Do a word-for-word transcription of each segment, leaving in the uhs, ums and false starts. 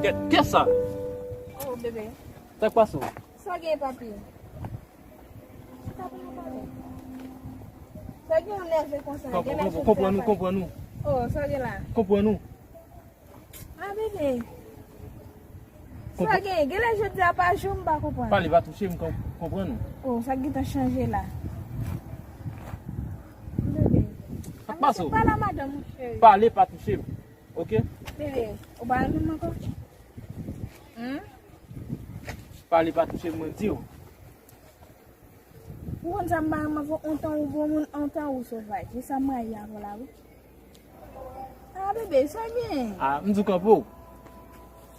Kè, kè sa? Oh, bebe. Sa k pase w? Sa gen, papi? Sa gen yon nève konsa? Gen lè jodi a pa. Konprann nou, konprann nou. Oh, sa gen la? Konprann nou. Ah, bebe. Sa gen, gen lè jodi a pa jou, m pa konprann. Pale, pa touche m, kon-, konprann ou. Oh, sa gentan chanje la. Bebe. Sa k pase w? Pale a madanm ou, cheri. Pale, pa touche m. Oke? Bebe, ou pa renmen m ankò? Hmm? Pale, pa touche m, mwen di w. Ou konn sa m pa renmen avè w, ontan ou bon moun, ontan ou sovaj. E sa m rayi avè w la, wi. Ah, bebe, sa gen? Ah, m di w kanpe w.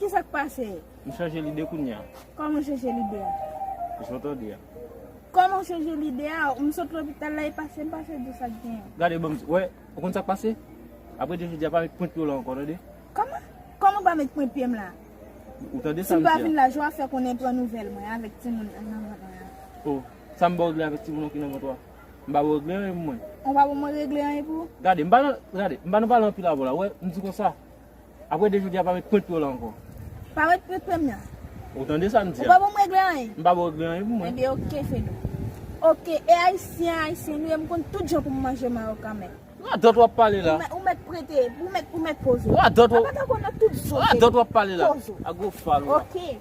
Kisa k pase? M chanje lide kounye a. Kòman w chanje lide a? Jan w tande a. Kòman w chanje lide a? M sot lopital la, e pase, m pase di w sa k gen. Gade, bon, m di, wè, ou konn sa k pase? Apre de jodi a, pa met pwent pye w la ankò, tande? Kòman? Kòman pa met pwent pye m la? Ou tande sa m di a? Si m pa vin la, jou a fè konnen pran nouvèl mwen avèk timoun nan vant mwen an. Oh, sa m ba w regle avèk timoun nan ki nan vant ou a? M pa ba w regle anyen pou mwen. Ou pa ban mwen regle anyen pou ou? Gade, m pa nan, gade, m pa nan pale anpil avè w la. Wè, m di konsa. Apre de jodi a, pa met pwent pye w la ankò. Pa met pwent pye m nan? Ou tande sa m di a? Ou pa ban mwen regle anyen? M pa ba w regle anyen pou mwen. Ebyen, oke, Fedou. Oke, e ayisyen, ayisyen nou ye, m konn tout jan pou m manje mayo kanmenm. Radòt w ap pale la. Ou mèt, ou mèt prete, ou mèt, ou mèt poze w. Radòt w ap. Apa ta konn nan tout zòrèy. Radòt w ap pale la. Poze w. A gwo fal w ap. Oke.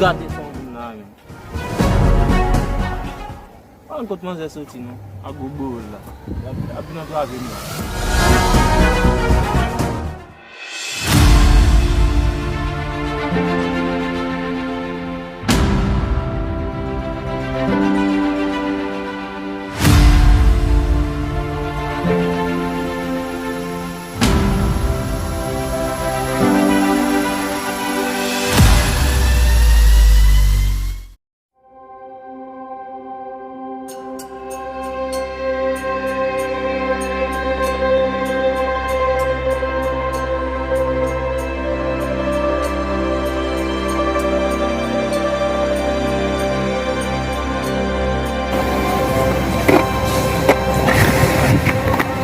Gade sa w vin la menm. Pa konn kot manzè soti non, ak gwo bowol la. L ap, l ap vin antrave m la.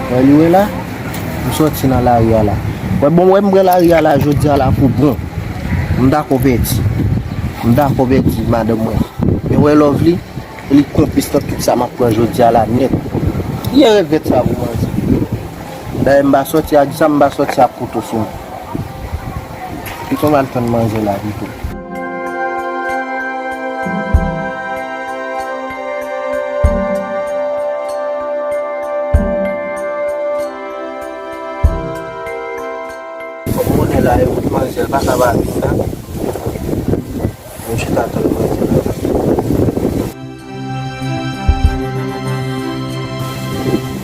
Wè li wè la, m sòti nan lari a la. Wè bon, wè m pran lari a la jodi a la pou bon. M dakò pèdi. M dakò pèdi madanm mwen. Men wè Lovely, li konplis nan tout sa m ap pran jodi a la nèt. Kiyè revèt sa pou manzè? Dayè m pa sòti ak zam, m pa sòti ak kouto sou mwen. Pito m al tann manzè la pito. Fòk m konnen la e wout manzè, pa ka pa vin la. Mwen chita tann manzè la.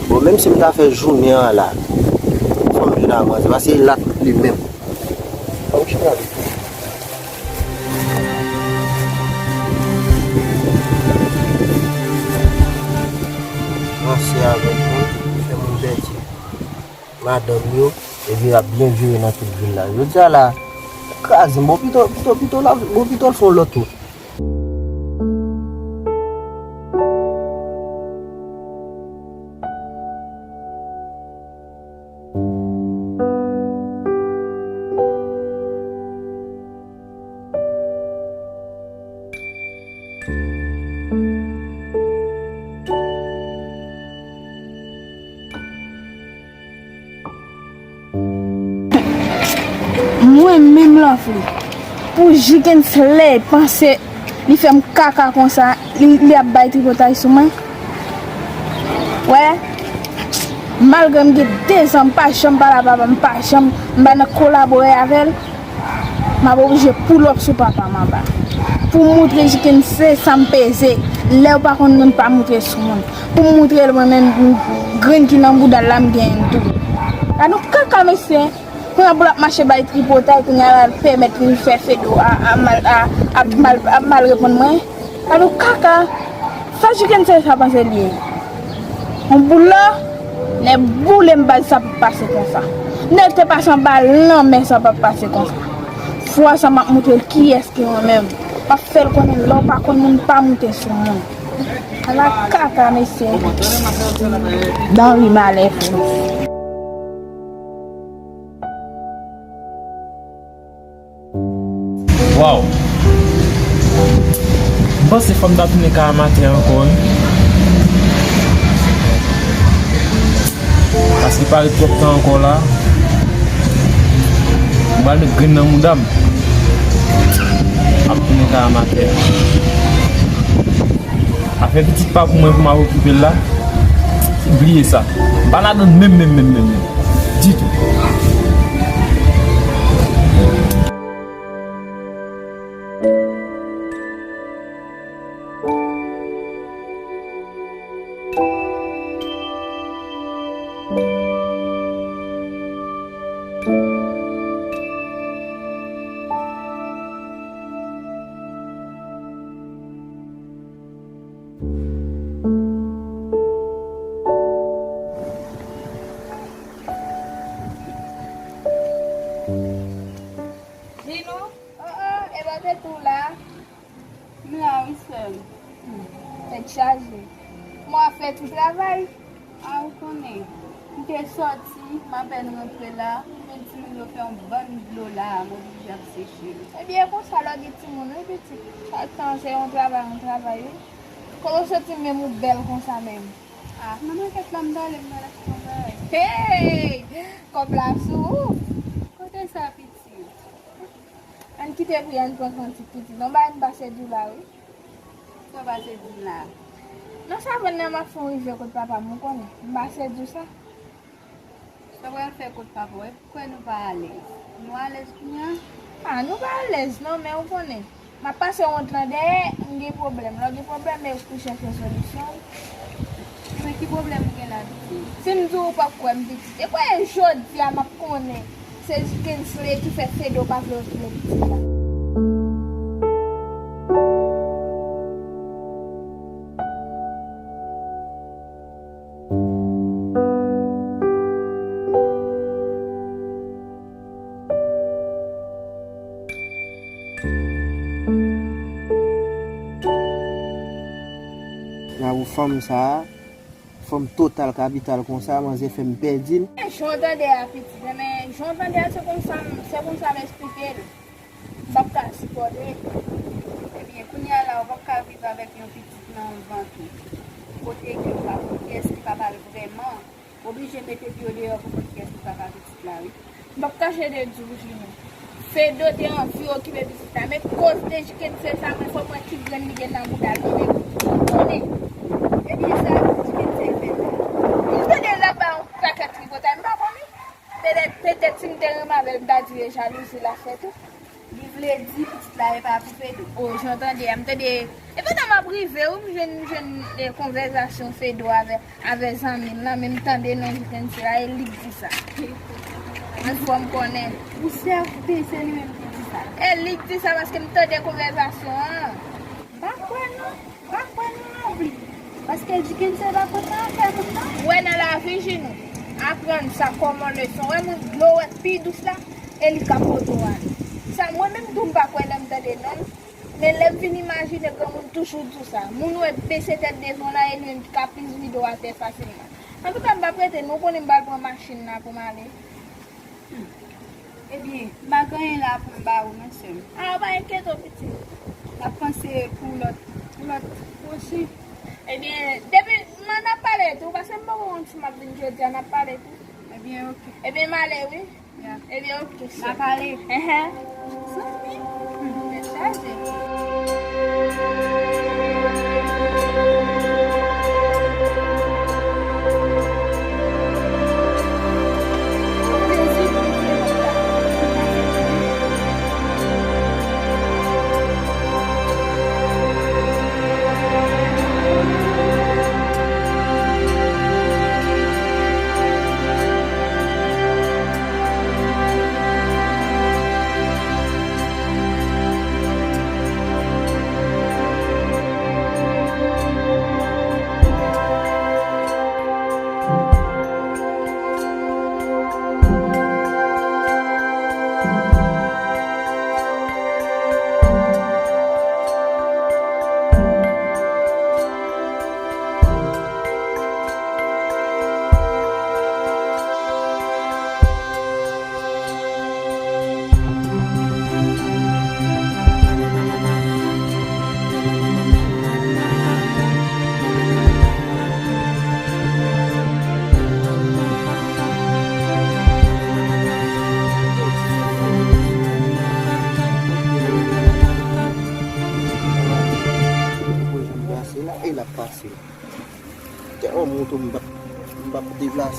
Bon, menm si m ta fè jounen an la, fò m jwenn ak manzè, paske l la tout li menm. Fò m chita li. Ranse avèk moun, fè moun pèdi madanm yo, epi y ap byen vire nan tout vil la. Jodi a la, kraze m, bon, pito, pito, pito, la, bon, pito l fè yon lòt wout. Mwen menm Lovely, pou Jikens lè panse li fè m kaka konsa, li, li ap bay tripotay sou mwen. Wè, malgre m gen de zan, m pa janm pale a papa m, m pa janm, m pa nan kolabore avè l. M ap oblije pull up sou papa m anba. Pou m moutre Jikens se sa m peze. Lè w pa konn moun, pa moutre sou moun. Pou m moutre l mwen menm grenn ki nan bouda l la m genyen l tou. Gad yon kaka mesye. Kounye a pou l ap mache bay tripotay, kounye a l pèmèt li fè Fedo a, a mal, a, ap mal, ap mal reponn mwen. Alò kaka, sa Jikensè sa panse li ye? Yon boulò, nèg boule m baz sa p ap pase konsa. Nèg te pase anba lanmè sa p ap pase konsa. Fwa sa m ap montre l kiyès ki mwen menm. M ap fè l konnen lè w pa konn moun pa moute sou moun. Ala kaka mesye. Danri malè vre. Waw. M panse fò m ta tounen kay a maten ankò wi. Paske pa ret twòp tan ankò la. M pral met grenn nan mouda m. M ap tounen kay a maten. Afè pitit pa pou mwen pou m ap okipe l la, bliye sa. M pa ladan menm, menm, menm, menm, menm. Ditou. Di nou, oh, oh, e pa te tou la. M la wi sè m. Tèt chaje. Mwen ap fè ti travay. A, ou konnen. M te sòti, m apèn rantre la, men timoun yo fè yon bann dlo la, m oblije ap seche yo. Ebyen, e konsa lè w gen timoun, wi, pitit. Chak tan, se yon travay, yon travay, wi. Kote w soti menm, ou bèl konsa menm? A, nan makèt la, m t ale, m t al achte yon bagay. Hey! Kòb la sou ou? Kote sa, pitit? Ann kite pri a, ann pran kantik pitit. Non, bagay m pase di w la, wi. Sa w pase di m la? Nan savann nan, m ap fè yon rivyè kot papa m, ou konnen. M pase di w sa. Sa w pral fè kot papa w? E poukwa nou pa alèz? Nou alèz kounye a? A, nou pa alèz, non, men ou konnen. M ap pase wont lan dèyè, m gen pwoblèm. Lè w gen pwoblèm, e ou ki pou chèche solisyon. Men ki pwoblèm ou gen la, pitit? Si m di w, ou p ap kwè m, pitit. E kwè jodi a, m ap konnen. Se Kensley ki fè Fedo pa vle retounen pitit la. Nan pou fanm sa a, fanm total kapital konsa, manzè fè m pèdi l. Jan w tande a, pitit, men jan w tande a, se konsa, se konsa m esplike l. M p ap ka sipòte. Ebyen, kounye a la, ou p ap ka viv avèk yon pitit nan vant ou. Kote ke ou pa konn kiyès ki papa l vrèman, oblije mete pye w deyò pou konn kiyès ki papa pitit la, wi. M p ap kache de di w, Jimmy. Fedo te anvi okipe pitit la, men koz de Jikensè sa, mwen fò m wè ki grenn li gen nan mouda l, mwen menm. Ou konnen. Ebyen, sa Jikensè fè la. M tande l ap bay yon pakèt tripotay, m pa konnen. Petèt, petèt si m te renmen avè l, m ta di e jalouzi l ap fè tou. Li vle di pitit la e pa pou Fedo. O, jan w tande a, m tande. E pandan m ap rive, wi, m jwenn, m jwenn, e, konvèsasyon Fedo avè, avè zanmi l lan, men m tande non Jikensè a, e li k di sa. Mwen fò m konnen. Ou sèten se li menm ki di sa? E li k di sa paske m tande konvèsasyon an. M pa kwè non. Pa kwè nou non plis. Paske Jikensè pa konn nan afè moun non. Wè nan lavi, Jinou. Aprann sa kòman leson. Wè moun dlo wè pi dous la, e li k ap pote w ale. Sa, mwen menm tou m pa kwè lè m tande non l. Men lè m vin imajine granmoun toujou di w sa. Moun wè bese tèt devan w la, e li menm ki ka plis vide w atè fasilman. Antouka, m p ap rete non, ou konnen m pral pran machin la pou m ale. Hmm. Ebyen, m pa gen anyen la pou m ba ou non, sè m. A, ou pa enkyete w, pitit. M ap panse pou lòt, pou lòt pwochen. Ebyen, depi, m, n ap pale tou, paske m poko konn si m ap vin jodi a, n ap pale tou. Ebyen, oke. Ebyen, m ale, wi. Ya. Ebyen, oke, sè. N ap pale. Enhen. Zanmi. Hmm, tèt chaje.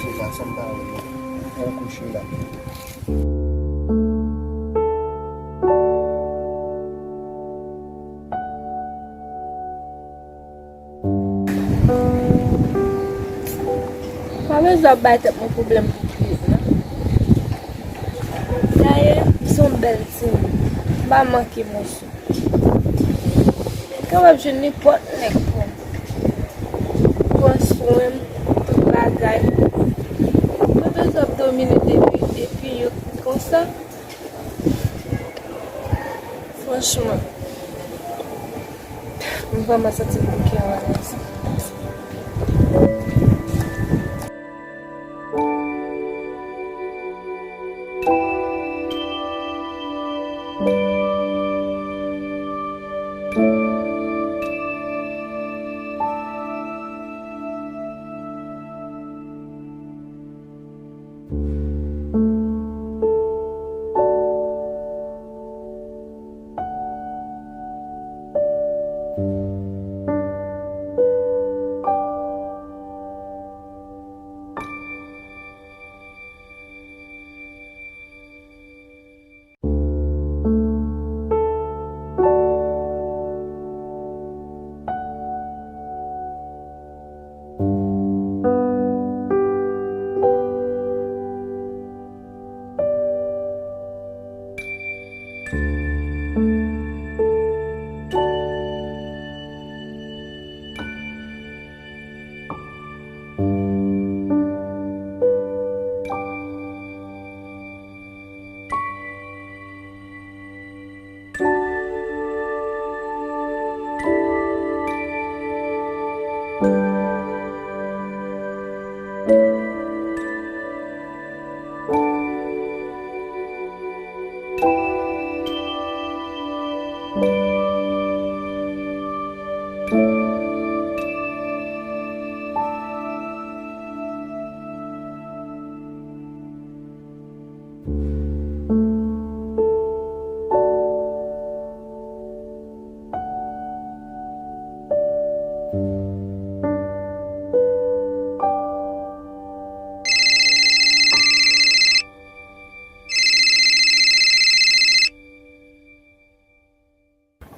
Ou pa sanm pa wè non. Ou kouche la. Pa bezwen ap bay tèt mwen pwoblèm pou kiyèt non. Dayè, m se yon bèl timoun. M pa manke moso. M kapab jwenn nenpòt nèg pou m pran swen m, tout bagay. Mwen bezwen ap domine depi, depi yo konsa. Franchman, m vrèman santi m bouke anba nèg sa.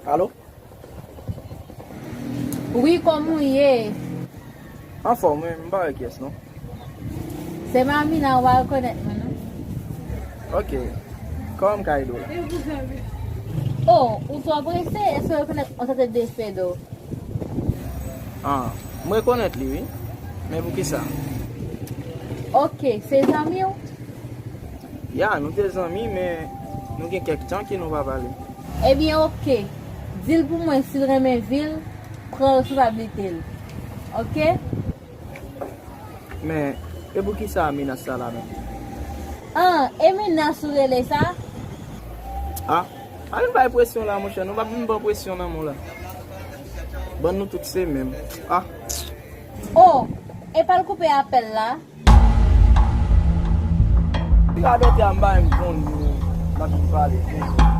Alo? Wi, kòman w ye? Anfòm, wi, m pa wè kiyès non. Se Mamina, ou pa rekonèt mwen non. Ok. Kòman m ka ede w la? Oh, ou twò prese, èske w rekonèt yon sèten Despedo? Ah, m rekonèt li, wi. Men poukisa? Ok, se zanmi w? Ya, nou te zanmi, men nou gen kèk tan ke nou pa pale. Ebyen, ok. Di l pou mwen, si l renmen vi l, pran responsablite l. Ok? Men, e poukisa menas sa la menm? Ah, e menas ou rele sa? Ah, pa vin bay presyon la, monchè. Nou pa vin ban presyon nan men w la. Ban nou tout se menm. Ah. Oh, epa l koupe apèl la. Li ka bete a m pa menm konn nou n ap vin pale konsa.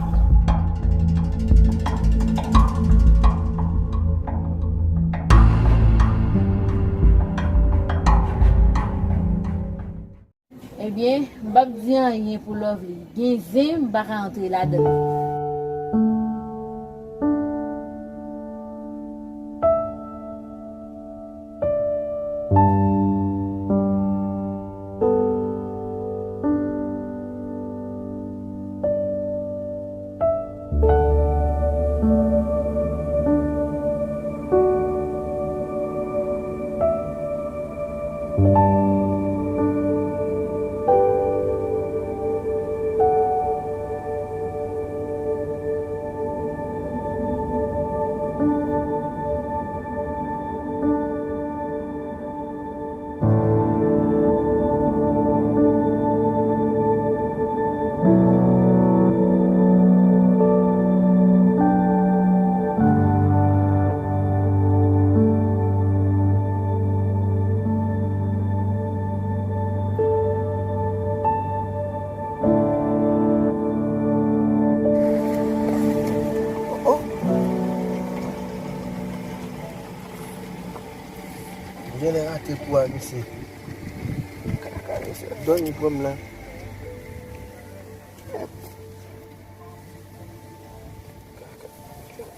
Ebyen, m p ap di anyen pou Lovely. Gen zen, m pa ka antre ladan l. Oh, oh. M genlè rate kou a, mesye. M k Dòmi pran m la.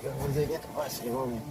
Granmoun gen tan pase, non, men.